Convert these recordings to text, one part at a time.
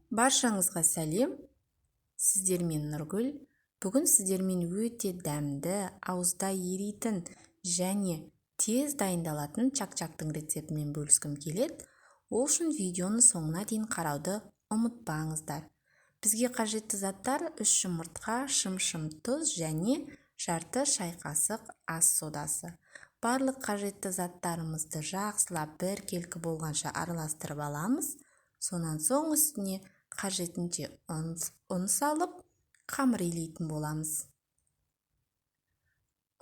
Баршаңызға сәлем! Сіздермен Нұргүл. Бүгін сіздермен өте дәмді, ауызда еритін және тез дайындалатын чак-чактың рецептімен бөліскім келеді. Ол үшін видеоны соңына дейін қарауды ұмытпаңыздар. Бізге қажетті заттар: 3 жұмыртқа, шым-шым тұз және жарты шай қасық ас содасы. Барлық қажетті заттарымызды жақсылап біркелкі болғанша араластырып аламыз. Сонан соң үстіне қажетінше ұн салып, қамыр илейтін боламыз.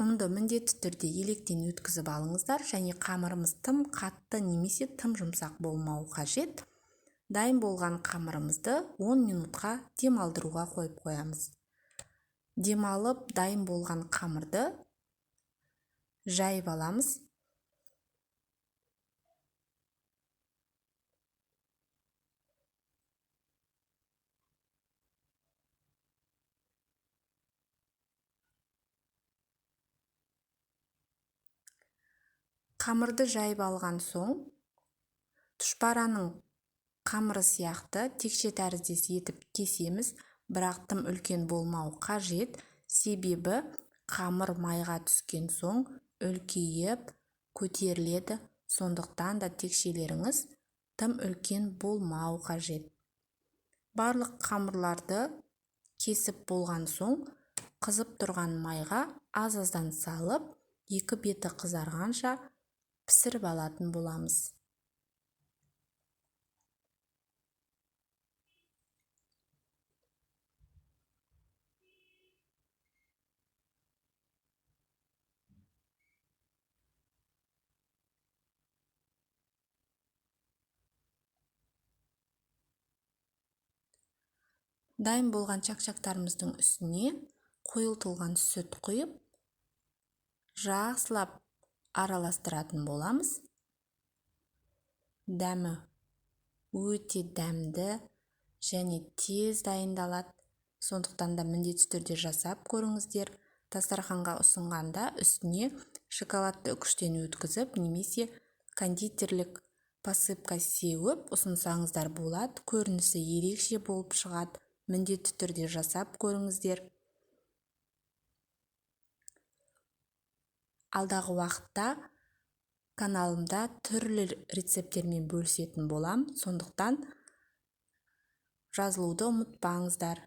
Ұнды міндетті түрде електен өткізіп алыңыздар және қамырымыз тым қатты немесе тым жұмсақ болмауы қажет. Дайын болған қамырымызды 10 минутқа демалдыруға қойып қоямыз. Демалып дайын болған қамырды жайып аламыз. Қамырды жайып алған соң, тұшпараның қамыры сияқты текше тәріздес етіп кесеміз, бірақ тым үлкен болмау қажет, себебі қамыр майға түскен соң үлкейіп көтеріледі, сондықтан да текшелеріңіз тым үлкен болмау қажет. Барлық қамырларды кесіп болған соң, қызып тұрған майға аз-аздан салып, екі беті қызарғанша пісіріп алатын боламыз. Дайын болған чак-чактарымыздың үстіне қойылтылған сүт құйып, жақсылап араластыратын боламыз. Дәмі өте дәмді және тез дайындалады. Сондықтан да міндетті түрде жасап көріңіздер. Дастарханға ұсынғанда үстіне шоколадты үкіштен өткізіп немесе кондитерлік посыпка сеуіп ұсынсаңыздар болады. Көрінісі ерекше болып шығады. Міндетті түрде жасап көріңіздер. Алдағы уақытта каналымда түрлі рецепттермен бөлісетін болам. Сондықтан жазылуды ұмытпаңыздар.